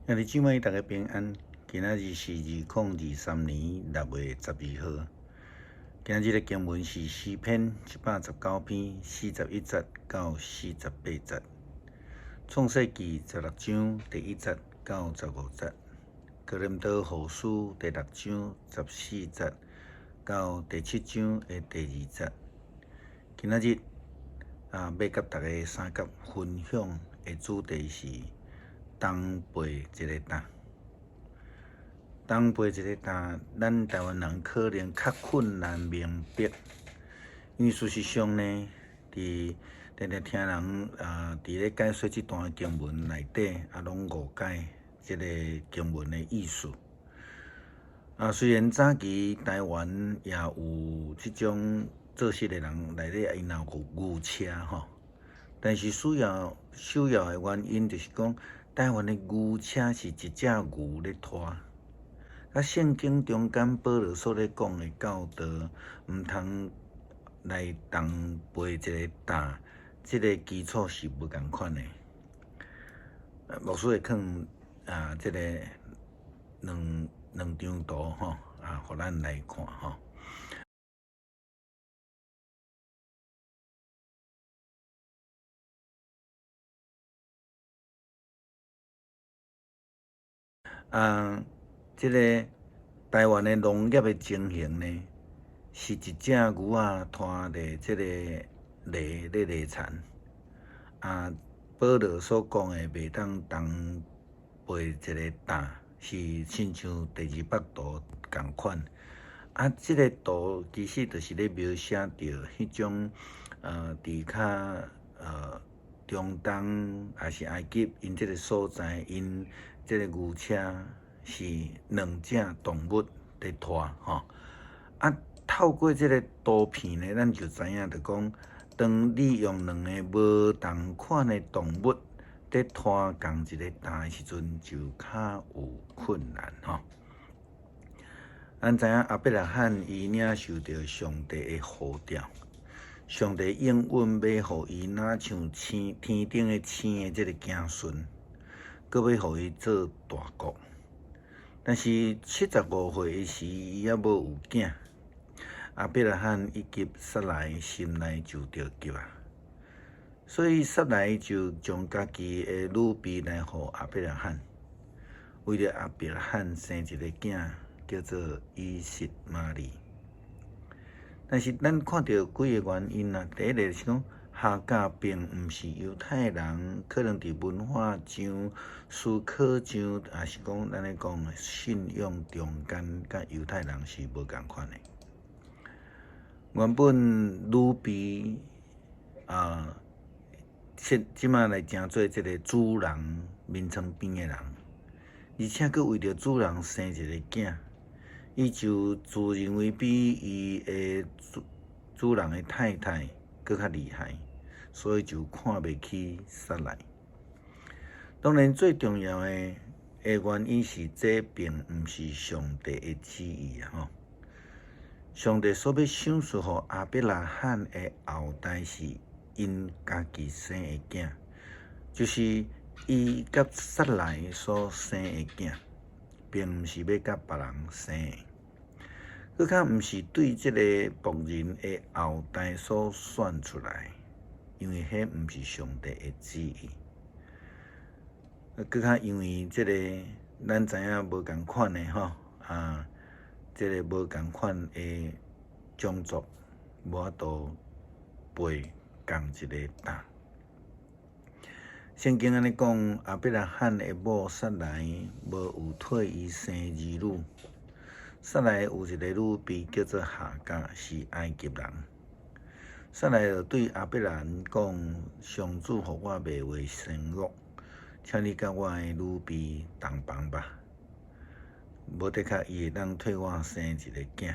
兄弟姊妹，大家平安。今仔日是2023年6月12號。今日的經文是詩篇119篇41節到48節，創世記16章第1節到15節，哥林多後書第六章14節到第七章的第二節。今仔日啊，欲佮大家相佮分享的主題是同背一个擔。同背一个擔，咱台灣人可能較困難明白，因為事實上呢，佇定定聽人啊，佇咧解說這段經文內底，啊，攏誤解這个經文的意思。啊，雖然早期台灣也有這種做事的人內底，𪜶也有牛車吼，但是主要首要的原因就是講，台灣的牛車是一隻牛咧拖。啊，聖經中間保羅所咧講的教導，毋通來同背一个擔，這个基礎是無仝款的。牧師會囥啊，這个兩兩張圖吼，啊，予咱來看吼。啊，這个台灣的農業的情形呢，是一隻牛仔拖著這个犁咧犁田。啊，保羅所講的袂當同背一个擔，是親像第二幅圖仝款。啊，這个圖其實就是咧描寫著彼種佇較中東抑是埃及，𪜶這个所在，𪜶這个牛車是兩隻動物佇拖吼。啊，透過這个圖片呢，咱就知影著講，當你用兩个無仝款的動物佇拖仝一个擔的時陣，就較有困難吼。咱知影亞伯拉罕伊領受著上帝的呼召，上帝應允欲予伊若像星天頂的星的這个子孫，閣欲予伊做大國。但是75歲的時，伊猶無有囝。亞伯拉罕以及撒萊心內就著急啊，所以撒萊就將家己的女婢來予亞伯拉罕，為著亞伯拉罕生一个囝，叫做以實瑪利。但是咱看著幾个原因啊，第一个是講夏甲並毋是猶太人，可能佇文化上、思考上，抑是講咱咧講信仰中間，佮猶太人是無仝款的。原本女婢啊，現這馬來成做這个主人眠床邊的人，而且閣為著主人生一个囝，伊就自認為比伊的主主人的太太閣較厲害，所以就看袂起撒萊。當然，最重要的的原因是，這並毋是上帝的旨意啊！吼，上帝所欲賞賜予亞伯拉罕的後代是𪜶家己生的囝，就是伊佮撒萊所生的囝，並毋是欲佮別人生的。閣較毋是對這个僕人的後代所選出來，因為彼毋是上帝的旨意。閣較因為這个咱知影無仝款的吼啊，這个無仝款的種族無法度背仝一个擔。聖經按呢講，亞伯拉罕的某撒萊無有替伊生兒女。撒萊有一个女婢叫做夏甲，是埃及人。撒萊就對亞伯蘭講：上主予我袂為生育，請你佮我的女婢同房吧。無的確，伊會當替我生一个囝。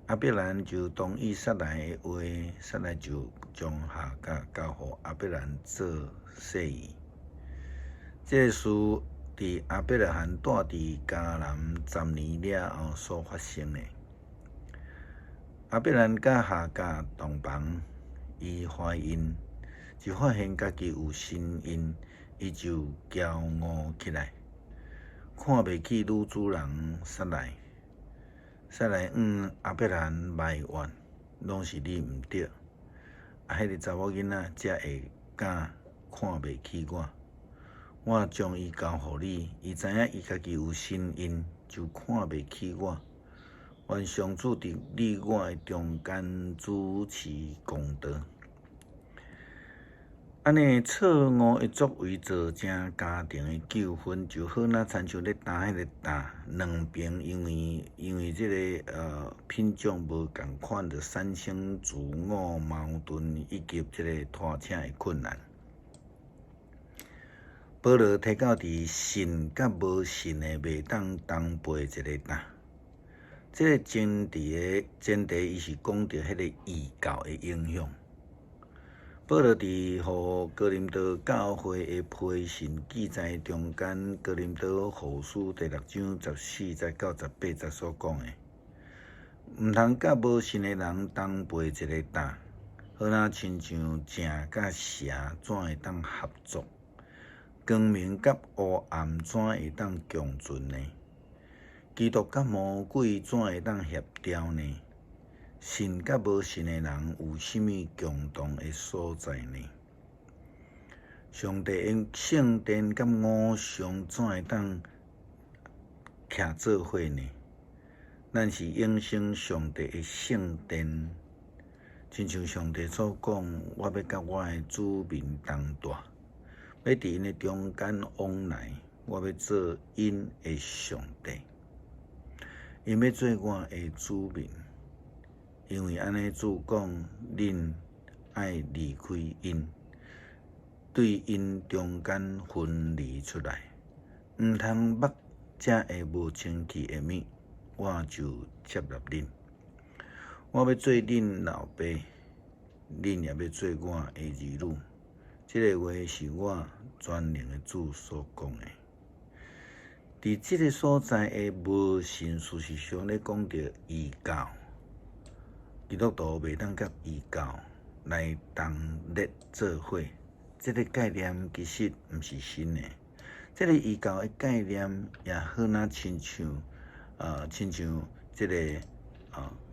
亞伯蘭就同意撒萊的話，撒萊就將夏甲交予亞伯蘭做婿兒。這个事佇亞伯拉罕蹛佇迦南10年了後所發生的。亞伯蘭佮夏甲同房，伊懷孕，就發現家己有身孕，伊就驕傲起來，看袂起女主人撒萊。撒萊向亞伯蘭埋怨，攏是你毋對，啊，彼個查某囡仔才會敢看袂起我。我將伊交予你，伊知影伊家己有身孕，就看袂起我。願上主佇你我的中間主持公道。按呢錯誤的作為造成家庭的糾紛，就好若親像咧擔彼個擔，兩邊因為這个品種無仝款，就產生自我矛盾以及這个拖扯的困難。保羅提到佇信佮無信的袂當同背一个擔，這个前提的前提，伊是講著彼个異教的影響。保羅佇予哥林多教會的批信記載中間，哥林多後書第六章14節到18節所講的，毋通佮無信的人同背一個擔，好若親像正佮邪怎會當合作？光明佮烏暗怎會當共存呢？基督佮魔鬼怎會當協調呢？信佮無信的人有啥物共同的所在呢？上帝的聖殿佮偶像怎會當徛做伙呢？咱是永生上帝的聖殿，親像上帝所講，我欲佮我的子民同住，欲佇𪜶的中間往來，我欲做𪜶的上帝，𪜶欲做我的子民。因為按呢主講，恁愛離開𪜶，對𪜶中間分離出來，毋通縛這个無清氣的物，我就接納恁。我欲做恁老爸，恁也欲做我的兒女。這个話是我全能的主所講的。佇這个所在的無信，事實上咧講著異教。基督徒袂當佮異教來同列做伙，這个概念其實毋是新的。這个異教的概念也好若親像，親像這个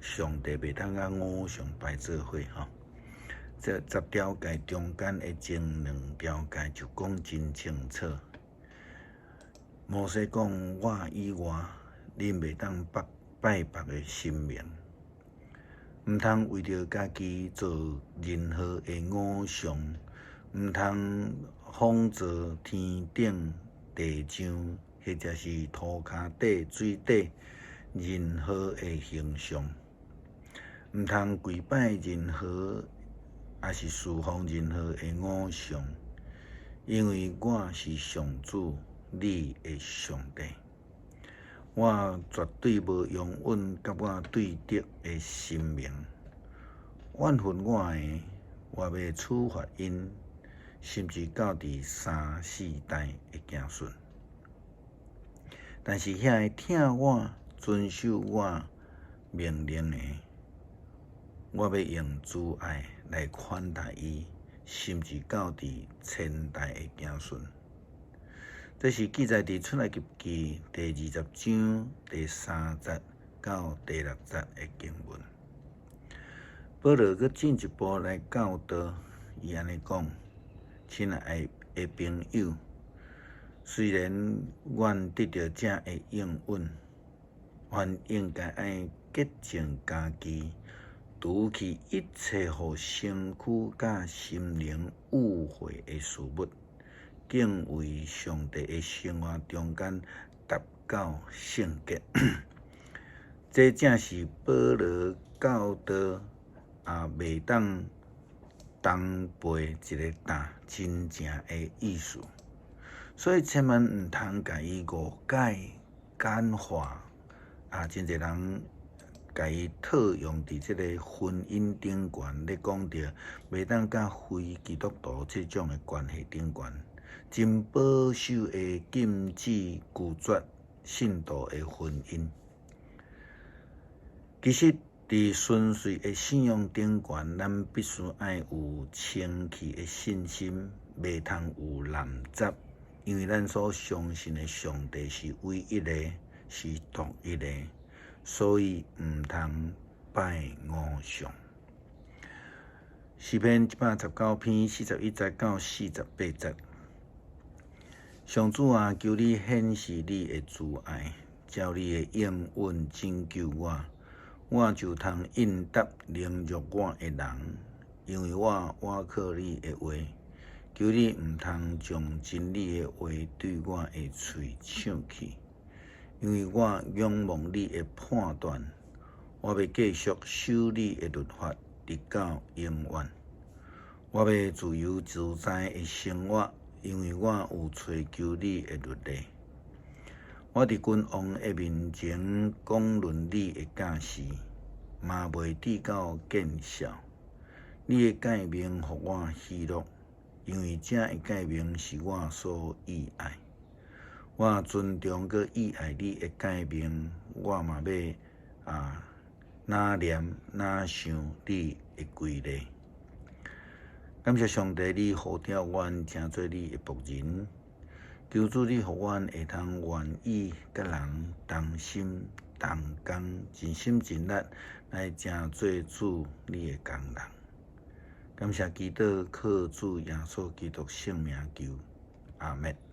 上帝袂當佮偶像擺做伙吼。這十條誡中間的前兩條誡就講真清楚。摩西講：我以外，恁袂當拜拜別个神明。毋通為著家己做任何的偶像，毋通仿造天頂地上，或者是塗跤底、水底任何的形象，毋通跪拜任何，抑是侍奉任何的偶像，因為我是上主，你的上帝。我絕對無容忍佮我對敵的神明。怨恨我的，我欲處罰𪜶，甚至到佇三四代的子孫。但是遐个疼我、遵守我命令的，我欲用慈愛來寬待伊，甚至到佇千代的子孫。這是記載佇出埃及記第20章第3節到第6節的經文。保羅閣進一步來教導，伊按呢講：親愛的朋友，雖然阮得著這个應允，還應該愛潔淨家己，除去一切予身軀佮心靈污穢的事物。敬畏上帝的生活中間達到聖潔。這正是保羅教導也袂當同背一个擔真正的意思。所以千萬毋通共伊誤解、簡化。啊，真濟人共伊套用佇這个婚姻頂懸，咧講著袂當佮非基督徒這種的關係頂懸，真保守的禁止拒絕信徒的婚姻。其實，佇純粹的信仰頂懸，咱必須愛有清氣的信心，袂通有濫雜，因為咱所相信的上帝是唯一的，是獨一的，所以毋通拜偶像。詩篇119篇41節到48節。上主啊，求你顯示你的慈愛，照你的應允拯救我，我就通應答凌辱我的人，因為我倚靠你的話。求你毋通將真理的話對我的喙搶去，因為我仰望你的判斷，我欲繼續守你的律法，直到永遠。我欲自由自在的生活，因為我有揣求你的律例。我佇君王的面前講論你的教示，嘛袂致到見笑。你的誡命予我喜樂，因為這个誡命是我所喜愛。我尊重閣喜愛你的誡命，我嘛欲若念若想你的規例。感謝上帝，你呼召阮成做你的僕人。求主你予阮會通願意佮人同心同工，盡心盡力來成做主你的工人。感謝基督，靠主耶穌基督聖名求，阿們。